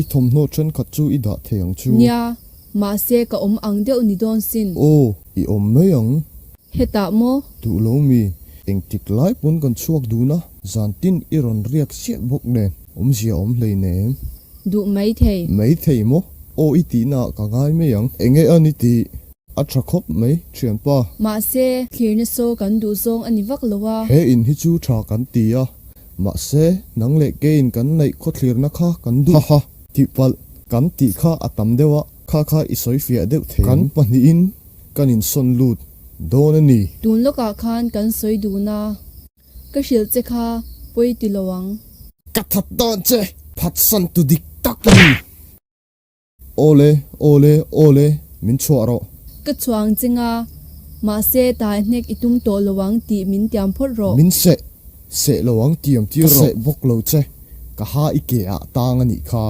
I thawmhnaw thenkhat chu i dah thei ang chu. Nia, mahse ka awm ang deuh ni dawn sin. Aw, i awm mai ang. Hetah maw? Duh lo mi, engtik lai pawn kan chhuak dun a, zan tin i rawn riak chiah bawk nen, awmzia awm hleinem. Duh mai thei. Mai thei maw? Aw i tihna ah ka ngai mai ang. Enge a ni tih a tha khawp mai, thianpa. Mahse, thlirna saw kan duh zawng a ni vak lo a. He in hi chu tha kan ti a, Mahse, nang leh keiin kan neih khawthlirna kha kan duh. Haha, tihpalh kan tih kha a tam deuh a, kha kha i sawi fiah deuh thei ang. Kan pahnihin kan insawn lut dawn a ni. Tun lawkah khan kan sawi dun a, ka hrilh che kha pawi ti lo ang. Ka that dawn che, phatsan tu dik tak a ni. Awle, awle, awle, min chhuah rawh. Ka chhuang che nga, mahse tai hnek i tum tawh lo ang tih min tiam phawt rawh. Min seh, seh lo ang tiam tir rawh. Ka seh bawk lo che, ka ha i ke ah tang a nih kha.